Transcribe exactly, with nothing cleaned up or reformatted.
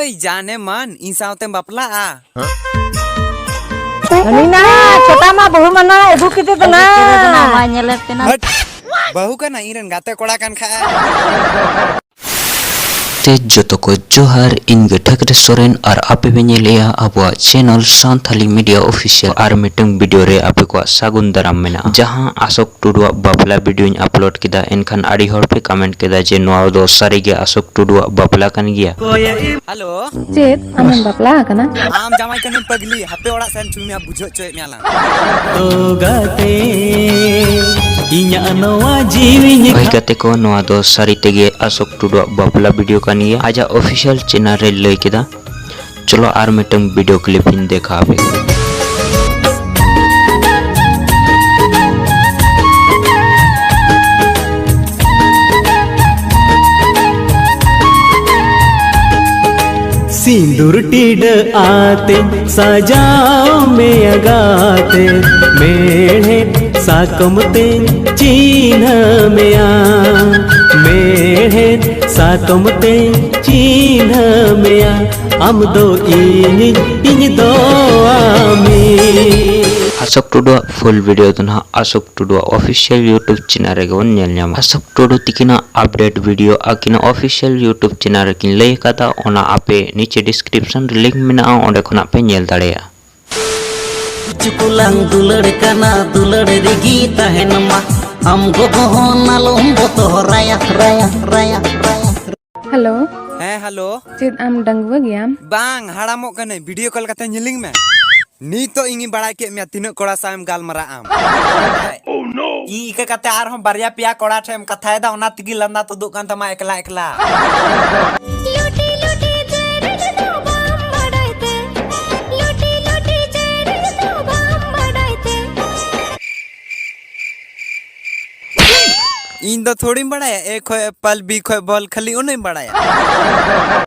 ᱮᱭ ᱡᱟᱱᱮ ᱢᱟᱱ, ᱤᱧ ᱥᱟᱶᱛᱮᱢ ᱵᱟᱯᱞᱟᱜᱼᱟ? ᱩᱱᱤ ᱱᱟ, ᱪᱷᱳᱴᱟ ᱢᱟ ᱵᱟᱹᱦᱩ ᱢᱟᱱᱟ ᱟᱹᱜᱩ ᱠᱮᱫᱮ ᱫᱚ ᱱᱟ᱾ ᱢᱟ ᱧᱮᱞᱮ ᱯᱮ ᱱᱟ᱾ ᱦᱟᱹᱴ, ᱵᱟᱹᱦᱩ ᱠᱟᱱᱟ ᱤᱧ ᱨᱮᱱ ᱜᱟᱛᱮ ᱠᱚᱲᱟ ᱠᱟᱱ ᱠᱷᱟᱡ᱾ ᱛᱮ ᱡᱚᱛᱚ ᱠᱚ ᱡᱚᱦᱟᱨ, ᱤᱧ ᱜᱮ ᱴᱷᱟᱠᱨᱮ ᱥᱚᱨᱮᱱ ᱟᱨ ᱟᱯᱮ ᱯᱮ ᱧᱮᱞᱮᱜᱼᱟ ᱟᱵᱚᱣᱟᱜ channel ᱥᱟᱱᱛᱷᱟᱞᱤ media official᱾ ᱟᱨ ᱢᱤᱫᱴᱟᱝ video ᱨᱮ ᱟᱯᱮ ᱠᱚᱣᱟᱜ ᱥᱟᱹᱜᱩᱱ ᱫᱟᱨᱟᱢ ᱢᱮᱱᱟᱜᱼᱟ᱾ ᱡᱟᱦᱟᱸ ᱟᱥᱚᱠ ᱴᱩᱰᱩᱣᱟᱜ ᱵᱟᱯᱞᱟ videoᱧ upload ᱠᱮᱫᱟ, ᱮᱱᱠᱷᱟᱱ ᱟᱹᱰᱤ ᱦᱚᱲ ᱯᱮ comment ᱠᱮᱫᱟ ᱡᱮ ᱱᱚᱣᱟ ᱫᱚ ᱥᱟᱹᱨᱤᱜᱮ ᱟᱥᱚᱠ ᱴᱩᱰᱩᱣᱟᱜ ᱵᱟᱯᱞᱟ ᱠᱟᱱ ᱜᱮᱭᱟ᱾ ᱦᱮᱞᱳ᱾ ᱪᱮᱫ? ᱟᱢᱮᱢ ᱵᱟᱯᱞᱟ ᱟᱠᱟᱱᱟ? ᱟᱢ ᱡᱟᱶᱟᱭ ᱠᱟᱹᱱᱟᱹᱧ ᱯᱟᱜᱽᱞᱤ, ᱦᱟᱯᱮ ᱚᱲᱟᱜ ᱥᱮᱱ ᱪᱩᱭ ᱢᱮ, ᱵᱩᱡᱷᱟᱹᱣ ᱦᱚᱪᱚᱭᱮᱫ ᱢᱮᱭᱟ ᱞᱟᱝ᱾ ᱛᱚ ᱜᱟᱛᱮ, ᱤᱧᱟᱜ ᱱᱚᱣᱟ ᱡᱤᱣᱤᱧ ᱦᱳᱭ ᱜᱟᱛᱮ ᱠᱚ, ᱱᱚᱣᱟ ᱫᱚ ᱥᱟᱹᱨᱤ ᱛᱮᱜᱮ ᱟᱥᱚᱠ ᱴᱩᱰᱩᱣᱟᱜ ᱵᱟᱯᱞᱟ video ᱠᱟᱱ ᱜᱮᱭᱟ, ᱟᱡᱟᱜ official channel ᱨᱮ ᱞᱟᱹᱭ ᱠᱮᱫᱟ᱾ ᱪᱚᱞᱚ ᱟᱨ ᱢᱤᱫᱴᱟᱝ video clip ᱤᱧ ᱫᱮᱠᱷᱟᱣ ᱟᱯᱮ ᱠᱟᱱᱟ᱾ ᱥᱤᱸᱫᱩᱨ ᱴᱤᱰᱟᱹᱜ ᱟᱛᱮᱧ ᱥᱟᱡᱟᱣ ᱢᱮᱭᱟ ᱜᱟᱛᱮ, ᱢᱮᱲᱦᱮᱫ ᱥᱟᱠᱚᱢ ᱛᱮᱧ ᱪᱤᱱᱦᱟᱹ ᱢᱮᱭᱟ, ᱢᱮᱲᱦᱮᱫ ᱥᱟᱠᱚᱢ ᱛᱮᱧ ᱪᱤᱱᱦᱟᱹ ᱢᱮᱭᱟ, ᱟᱢ ᱫᱚ ᱤᱧᱤᱡ, ᱤᱧ ᱫᱚ ᱟᱢᱤᱡ᱾ ᱟᱥᱚᱠ ᱴᱩᱰᱩᱣᱟᱜ full video ᱫᱚ ᱱᱟᱦᱟᱜ ᱟᱥᱚᱠ ᱴᱩᱰᱩᱣᱟᱜ official YouTube channel ᱨᱮᱜᱮ ᱵᱚᱱ ᱧᱮᱞ ᱧᱟᱢᱟ᱾ ᱟᱥᱚᱠ ᱴᱩᱰᱩ ᱛᱤᱠᱤᱱᱟᱜ update video ᱟᱹᱠᱤᱱᱟᱜ official YouTube channel ᱨᱮᱠᱤᱱ ᱞᱟᱹᱭ ᱟᱠᱟᱫᱟ, ᱚᱱᱟ ᱟᱯᱮ ᱱᱤᱪᱮ description ᱨᱮ link ᱢᱮᱱᱟᱜᱼᱟ, ᱚᱸᱰᱮ ᱠᱷᱚᱱᱟᱜ ᱯᱮ ᱧᱮᱞ ᱫᱟᱲᱮᱭᱟᱜᱼᱟ᱾ ᱠᱤᱪᱷᱩ ᱠᱚᱞᱟᱝ ᱫᱩᱞᱟᱹᱲ ᱠᱟᱱᱟ, ᱫᱩᱞᱟᱹᱲ ᱨᱮᱜᱮ ᱛᱟᱦᱮᱱ ᱢᱟ᱾ ᱟᱢ ᱜᱚᱜᱚ ᱦᱚᱸ ᱟᱞᱚᱢ ᱵᱚᱛᱚᱨᱟᱭᱟ, ᱨᱟᱭᱟ, ᱨᱟᱭᱟ, ᱨᱟᱭᱟ᱾ ᱦᱮᱞᱳ᱾ ᱦᱮᱸ, ᱦᱮᱞᱳ᱾ ᱪᱮᱫ ᱟᱢ ᱰᱟᱺᱜᱩᱣᱟᱹ ᱜᱮᱭᱟᱢ? ᱵᱟᱝ, ᱦᱟᱲᱟᱢᱚᱜ ᱠᱟᱹᱱᱟᱹᱧ᱾ video call ᱠᱟᱛᱮ ᱧᱮᱞᱤᱧ ᱢᱮ᱾ ᱱᱤᱛᱚᱜ ᱤᱧᱤᱧ ᱵᱟᱲᱟᱭ ᱠᱮᱫ ᱢᱮᱭᱟ ᱛᱤᱱᱟᱹᱜ ᱠᱚᱲᱟ ᱥᱟᱶ ᱮᱢ ᱜᱟᱞᱢᱟᱨᱟᱜ ᱟᱢ᱾ ᱤᱧ ᱤᱠᱟᱹ ᱠᱟᱛᱮ ᱟᱨᱦᱚᱸ ᱵᱟᱨᱭᱟ ᱯᱮᱭᱟ ᱠᱚᱲᱟ ᱴᱷᱮᱱ ᱮᱢ ᱠᱟᱛᱷᱟᱭᱮᱫᱟ, ᱚᱱᱟ ᱛᱮᱜᱮ ᱞᱟᱸᱫᱟ ᱛᱩᱫᱩᱜ ᱠᱟᱱ ᱛᱟᱢᱟ ᱮᱠᱞᱟ ᱮᱠᱞᱟ᱾ ᱞᱩᱴᱤ ᱞᱩᱴᱤ ᱪᱮᱨᱮᱡ ᱫᱚ ᱵᱟᱢ ᱵᱟᱰᱟᱭ ᱛᱮ, ᱞᱩᱴᱤ ᱞᱩᱴᱤ ᱪᱮᱨᱮᱡ ᱫᱚ ᱵᱟᱢ ᱵᱟᱰᱟᱭ ᱛᱮ᱾ ᱤᱧ ᱫᱚ ᱛᱷᱚᱲᱤᱧ ᱵᱟᱲᱟᱭᱟ, A ᱠᱷᱚᱡ apple, B ᱠᱷᱚᱡ ball, ᱠᱷᱟᱹᱞᱤ ᱩᱱᱟᱹᱧ ᱵᱟᱲᱟᱭᱟ᱾